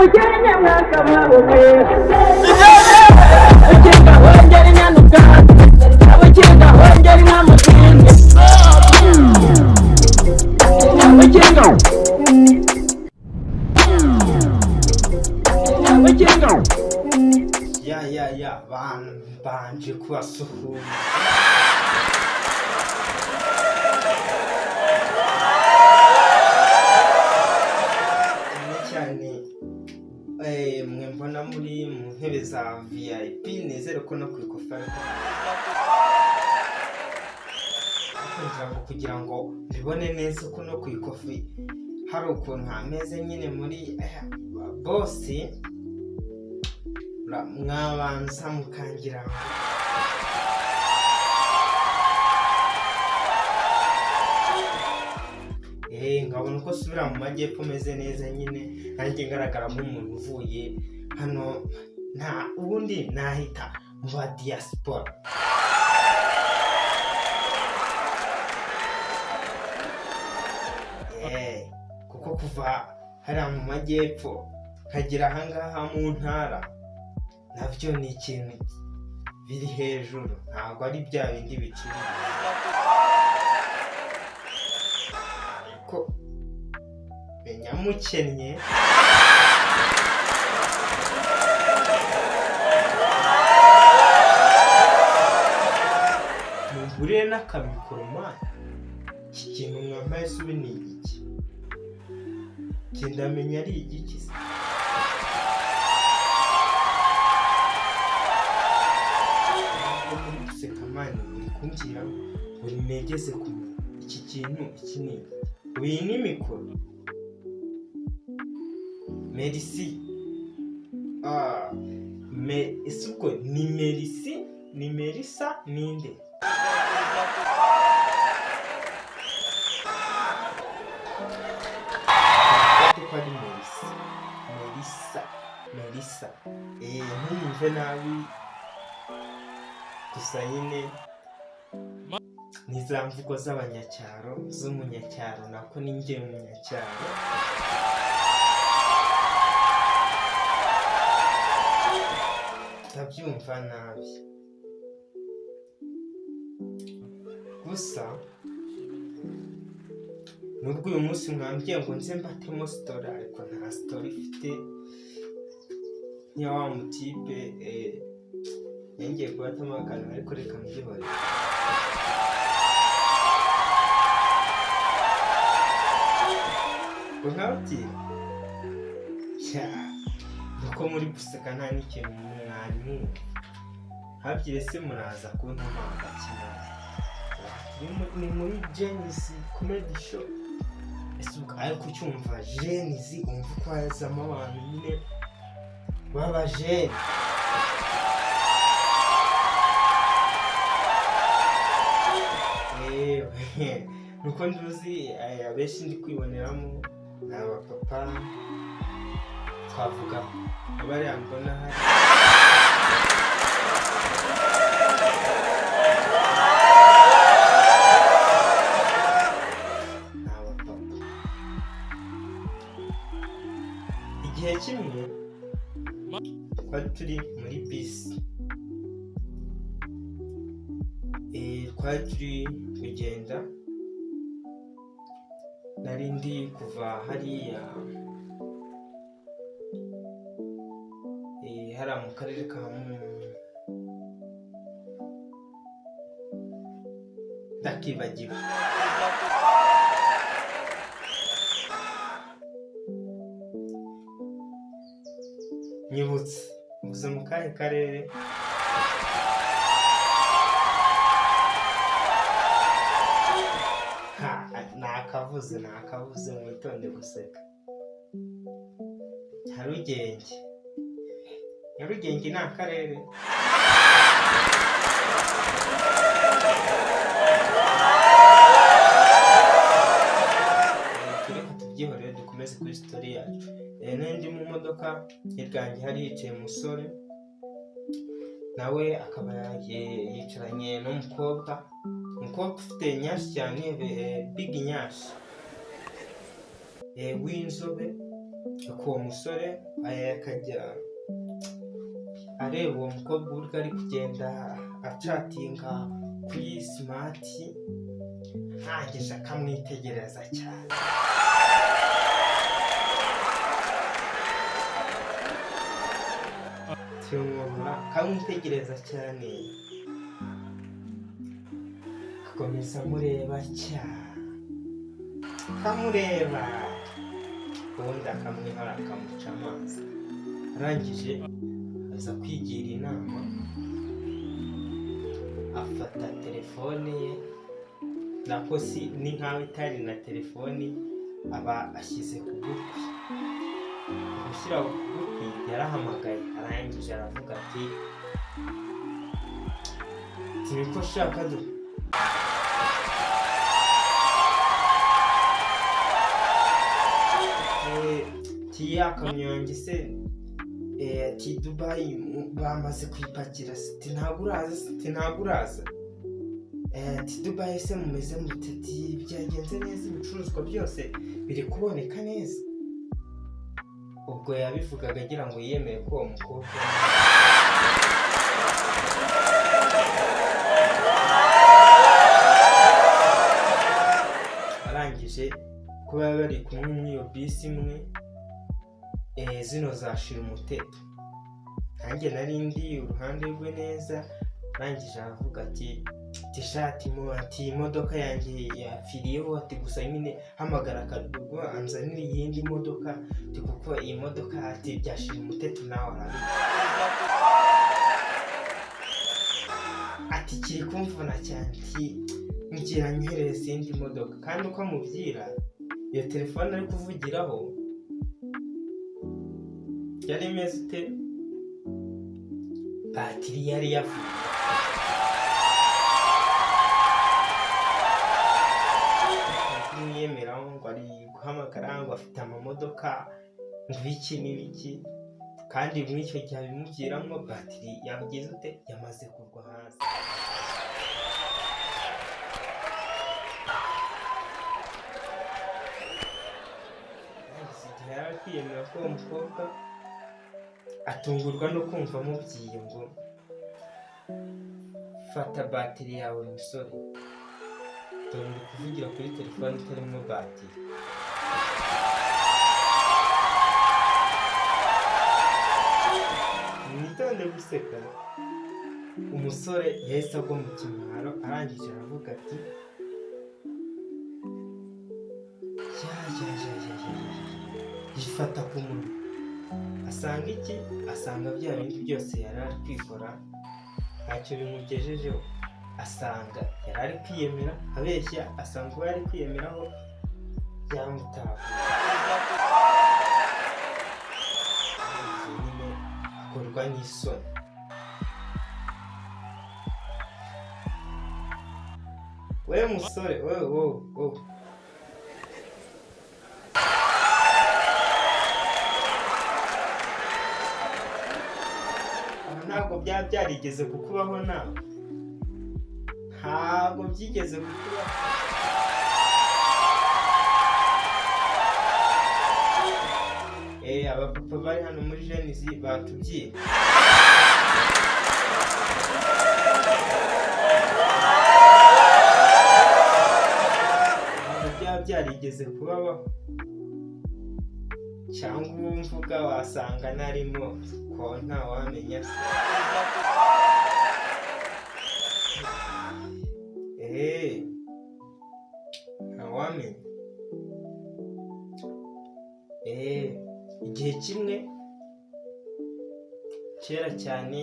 Abukenya mwakababumwe Ukinga hongera inyana ubwatsi. Abukinga hongera inka mu zindi. Abukinga Abukinga. Ya ya ya, banje kubasuhuza cyane cyane, mwe mbona muri mu ntebe za VIP. Nizere ko no ku ikofi, ariko ngira ngo kugira ngo mbibone neza ko no ku ikofi hari ukuntu hameze nyine muri bosi, mwabanza mukangira ngo nkabona uko nsubira mu majyepfo meze neza nyine, nanjye ngaragara nk'umuntu uvuye hano. Nta ubundi nahita mu ba diaspora. Kuko kuva hariya mu majyepfo nkagera ahangaha mu ntara nabyo ni ikintu biri hejuru, ntabwo ari bya bindi biciriritse. Ariko menya mukennye. Mungurire n'akamikoro mani. Iki kintu mwambaye se ubu ni igiki? Iki ndamenya ari igiki se? Nubwo muri guseka mani, muri kumbwira ngo negeze ku munwa iki kintu, iki ni igiki? Ubu iyi ni mikoro. Merci. Ah, me ese ubwo ni Merci, ni Melissa, ninde? Mufate ko ari Melissa, Melissa, Melissa. Ntumve nabi gusa nyine ni za mvugo z'abanyacyaro, z'umunyacyaro, nako ni njye munyacyaro. Ndabyumva nabi gusa nubwo uyu munsi mwambwiye ngo nze mbatemo story, ariko nta story ifite niya wa mutipe. Yongeye kubatamo akantu, ariko reka mbyihorere. Ngo nkababwira nuko muri guseka nta n'ikintu mwari mwumva. Nkabyire se muraza kuntama agakina. Ni muri Gen-Z Comedy Show. Ese ubwo ariko ucyumva Gen-Z, wumva uko hazamo abantu nyine b'abajene? Yewe, nuko nduzi abenshi ndi kwiboneramo ni abapapa, twavuga abariya mbona hari ni abapapa. Igihe kimwe twari turi muri bisi, twari turi kugenda, nari ndi kuva hariya, hariya mu karere ka ndakibagiwe. Nyibutse, mvuze mu kahe karere? Ha, nakavuze, nakavuze, mwitonde guseka. Nyarugenge. Nyarugenge ni akarere. Reka tubyihorere, dukomeze kuri story yacu. Nari ndi mu modoka, hirya yanjye hari hicaye umusore, nawe akaba yicaranye n'umukobwa, umukobwa ufite nyashi cyane, big nyashi, w'inzobe. Ariko uwo musore akajya areba uwo mukobwa uburyo ari kugenda acatinga kuri smart, arangije akamwitegereza cyane. Tuyungurura akamwitegereza cyane, akomeza amureba cyane, akamureba, ubundi akamwihora akamuca amazi. Arangije aza kwigira inama, afata telefone ye, nako si ni nkaho itari na telefoni, aba ashyize ku gutwi. Gushyira ku gutwi yarahamagaye, arangije aravuga ati niko shaka du tiya kamyo yanjye se, ati Dubayi bamaze kuyipakira, ati ntabwo uraza, ati ntabwo uraza, ati Dubayi se mumeze mute, ati byagenze neza, ibicuruzwa byose biri kuboneka neza. Ubwo yabivugaga agira ngo yiyemere ko uwo mukobwa arangije kuba bari kumwe muri iyo bisi imwe, zino zashira umuteto. Nanjye nari ndi iruhande rwe neza, arangije aravuga ati tishati ati imodoka yanjye yapfiriyeho, ati gusa nyine hamagara akadugu anzanire iyindi modoka, ati kuko iyi modoka ati byashira umuteto nawe arabizi, ati kiri kumvuna cyane, ati ngira nyoherereze iyindi modoka. Kandi uko amubwira iyo telefone ari kuvugiraho yari imeze ute, batiri yari yavuye. Kumwiyemeraho ngo ari guhamagara ngo afite amamodoka ngo ibiki n'ibiki, kandi muri icyo gihe abimubwiramo batiri yagize ute, yamaze kugwa hasi. Igihe yari ari kwiyemera ko uwo mukobwa atungurwa no kumva amubwiye ngo fata batiri yawe musore, dore uri kuvugira kuri telefone itarimo batiri. Mwitonde guseka. Umusore yahise agwa mu kimwaro, arangije aravuga ati ya ya ya ya ya, yifata ku munwa, asanga iki, asanga bya bindi byose yari ari kwikora ntacyo bimugejejeho, asanga yari ari kwiyemera abeshya, asanga uwo yari kwiyemeraho yamutahuye. Nyine akorwa n'isoni. We musore we wowe wowe, ntabwo byaba byarigeze kukubaho nawe, ntabwo byigeze kukubaho. Abapapa bari hano muri Genizi batubyiye. Ntabwo byaba byarigeze kubabaho, cyangwa uwo mvuga wasanga narimo ko ntawamenya se. Ntawamenya. Igihe kimwe kera cyane,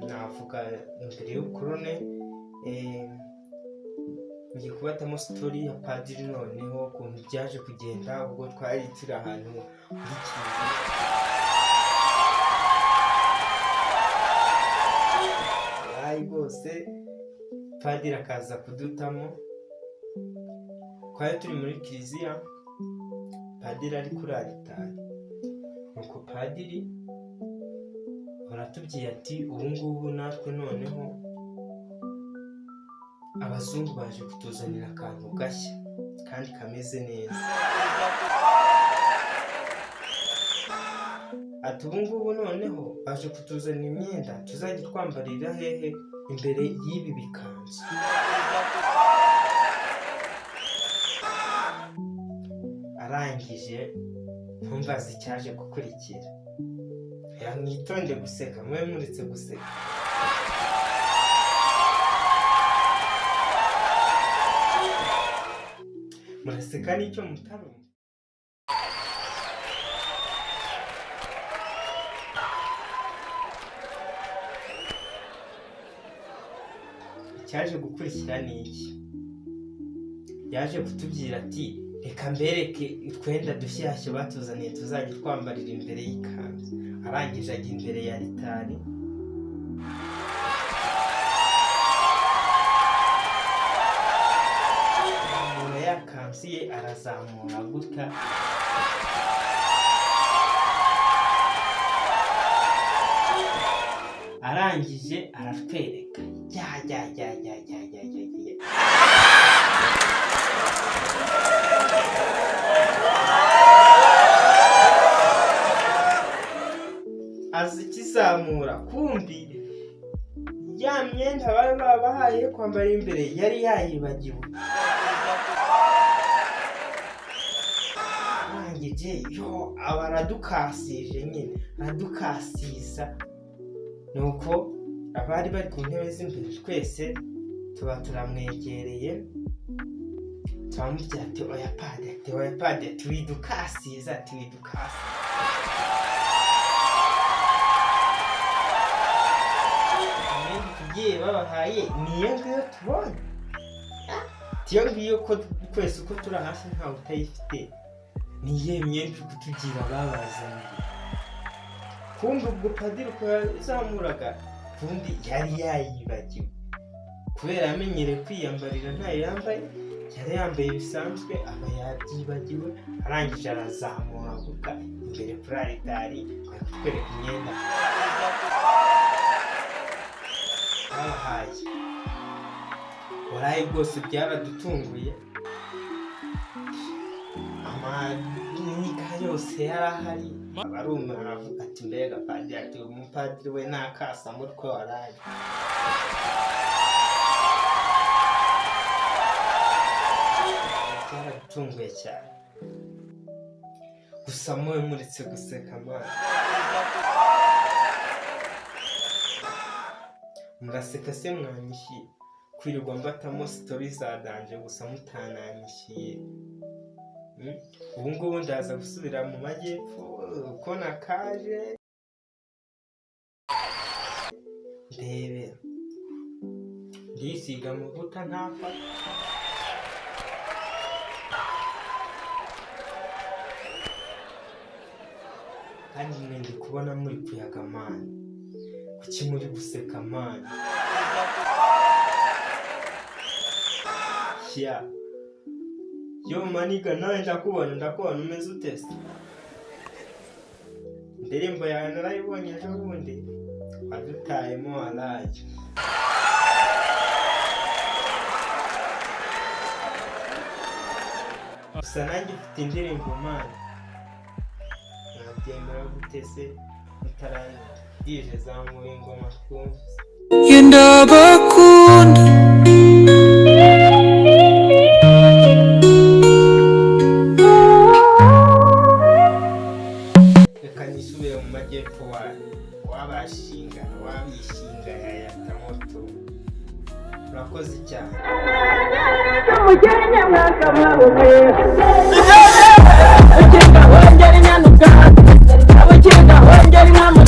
navuga mbere y'ubukorone, ngiye kubatamo sitori ya padiri noneho ukuntu byaje kugenda ubwo twari turi ahantu muri kiliziya. Rwose padiri akaza kudutamo, twari turi muri kiliziya, padiri ari kuri aritari. Nuko padiri baratubwiye ati ubu ngubu natwe noneho abazungu baje kutuzanira akantu gashya Kandi kameze neza. Ati ubu ngubu noneho baje kutuzanira imyenda tuzajya twambarira hehe? Imbere y'ibi bikanzu. Arangije, ntumbaze icyaje gukurikira. Ya, mwitonde guseka, mube muretse guseka. Muraseka n'icyo mutarumva. Icyaje gukurikira ni iki? Yaje kutubwira ati: "Reka mbereke utwenda dushyashya batuzaniye tuzajya twambarira imbere y'ikanzu." Arangije ajya imbere ya ritari, azamura ya kanzu ye, arazamura gutya. Arangije aratwereka jya jya jya jya jya jya jya jya. Aza ikizamura, kumbi ya myenda bari babahaye yo kwambara imbere yari yayibagiwe. Arangije yo aba aradukasije nyine, aradukasiza. Nuko abari bari ku ntebe z'imbere twese tuba turamwegereye, turamubwira ati: "Oya padi," ati: "Oya padi," ati: "Widukasiza," ati: "Widukasiza." Imyenda tugiye babahaye ni iyo ngiyo tubonye. Ati: "Iyo ngiyo ko twese uko turi hasi ntawe utayifite, ni iyihe myenda uri kutubwira babazaniye?" Kumbe ubwo padiri uko yazamuraga, kumbi yari yayibagiwe, kubera yamenyereye kwiyambarira ntayo yambaye, yari yambaye bisanzwe, aba yabyibagiwe. Arangije arazamura gutya imbere kuri aritari, ari kutwereka imyenda babahaye. Waraye rwose byaradutunguye. Amanika yose yari ahari abarumwe baravuga ati: "Mbega padiri!" Ati: "Umupadiri we nakasamutwe waraye." Byaradutunguye cyane. Gusa mube muretse guseka man. Muraseka se mwanyishyuye? Kwirirwa mbatamo story za danger gusa mutananyishyuye. Ubu ngubu ndaza gusubira mu majyepfo uko nakaje, ndebe ndisiga amavuta ntapfa. Kandi mwe ndi kubona muri kuyaga man. Kuki muri guseka man? Ya yo my nigga, nawe ndakubona, ndakubona. Umeze ute se? Indirimbo yawe narayibonye ejo bundi, wadutayemo waraye. Gusa nanjye mfite indirimbo man. Mwabyemera gute se mutarayumva? Dije, zamura ingoma twumve. Ndabakunda. Reka nisubire mu majyepfo. Wa wabashinga wabishinga yayatamoto. Urakoze cyane. Umukene mwaka mwabuke ukinga wongera inyana ubwatsi, ukinga wongera inka.